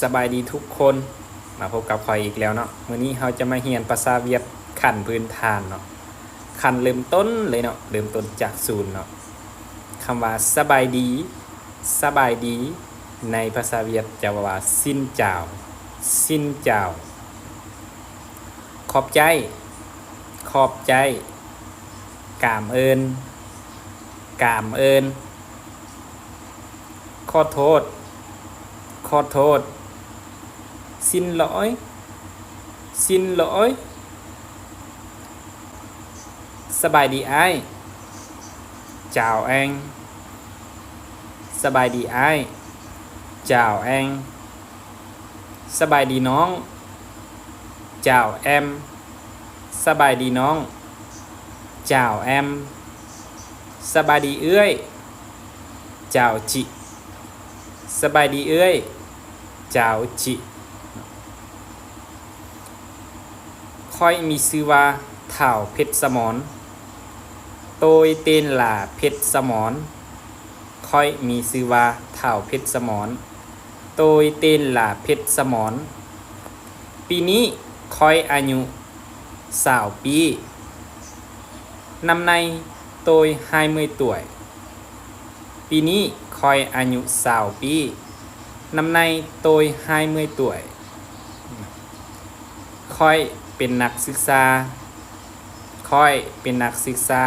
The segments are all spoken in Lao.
ສະບາຍດີທຸກຄົນ, ມາພົບກັບຂ້ອຍອີກແລ້ວເນາະ. ມື້ນີ້ເຮົາຈະມາຮຽນພາສາຫວຽດຂັ້ນພື້ນຖານເນາະ, ຂັ້ນເລີ່ມຕົ້ນເລີຍເນາະ, ເລີ່ມຕົ້ນຈາກສູນເນາະ. ຄຳວ່າສະບາຍດີ, ສະບາຍດີ ໃນພາສາຫວຽດຈະເວົ້າວ່າ Xin chào, Xin chào. ຂອບໃຈ, ຂອບໃຈ. ກາມເອີນ, ກາມເອີນ. ຂໍໂທດ, ຂໍໂທດ. Xin lỗi, xin lỗi. ສະບາຍດີອ້າຍ, Chào anh. ສະບາຍດີອ້າຍ, Chào anh. ສະບາຍດີນ້ອງ, Chào em. ສະບາຍດີນ້ອງ, Chào em. ສະບາຍດີເອື້ອຍ, Chào chị. ສະບາຍດີເອື້ອຍ, Chào chị. ຂ້ອຍມີຊື່ວ່າ ທ້າວ ເພັດສະໝອນ. Tôi tên là Phết Sa Mòn. ຂ້ອຍມີຊື່ວ່າ ທ້າວ ເພັດສະໝອນ. Tôi tên là Phết Sa Mòn. ປີນີ້ຂ້ອຍອາຍຸຊາວປີ. Năm nay tôi hai mươi tuổi. ປີນີ້ຂ້ອຍອາຍຸຊາວປີ. Năm nay tôi hai mươi tuổi. ຂ້ອຍເປັນນັກສຶກສາ. ຂ້ອຍເປັນນັກສຶກສາ.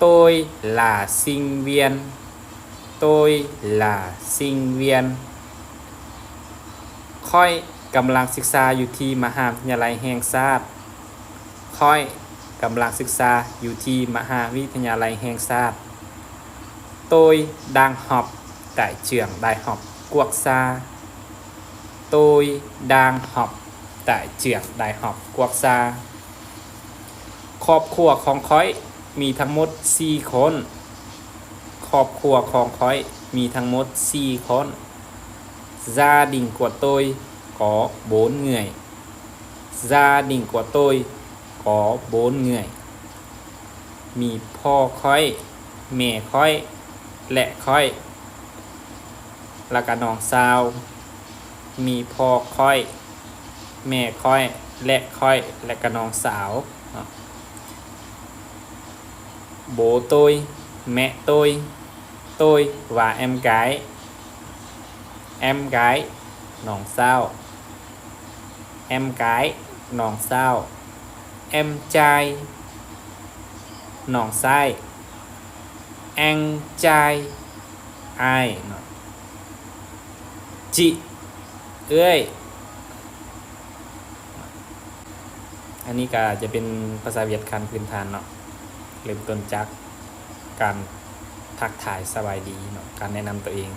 Tôi là sinh viên. Tôi là sinh viên. ຂ້ອຍກຳລັງສຶກສາຢູ່ທີ່ມະຫາວິທະຍາໄລແຫ່ງຊາດ. ຂ້ອຍກຳລັງສຶກສາຢູ່ທີ່ມະຫາວິທະຍາໄລແຫ່ງຊາດ. Tôi đang học tại trường Đại học Quốc gia. Tôi đang học tại trường Đại học Quốc gia. ຄອບຄົວຂອງຂ້ອຍມີທັງໝົດສີ່ຄົນ. ຄອບຄົວຂອງຂ້ອຍມີທັງໝົດສີ່ຄົນ. Gia đình của tôi có bốn người. Gia đình của tôi có bốn người. ມີພໍ່ຂ້ອຍ, ແມ່ຂ້ອຍ ແລະ ຂ້ອຍ ແລ້ວກະນ້ອງສາວ. ມີພໍ່ຂ້ອຍ, ແມ່ຂ້ອຍ ແລະ ຂ້ອຍ ແລະກະນ້ອງສາວເນາະ. Bố tôi, mẹ tôi. Tôi ວ່າ em gái. Em gái ນ້ອງສາວ. Em gái ນ້ອງສາວ. Em trai ນ້ອງຊາຍ. Anh trai ອ້າຍເນາະ. Chị ເອື້ອຍ. ອັນນີ້ກະຈະເປັນພາສາຫວຽດຂັ້ນພື້ນຖານເນາະ, ເລີ່ມຕົ້ນຈາກການທັກທາຍສະບາຍດີເນາະ, ການແນະນຳຕົວເອງ.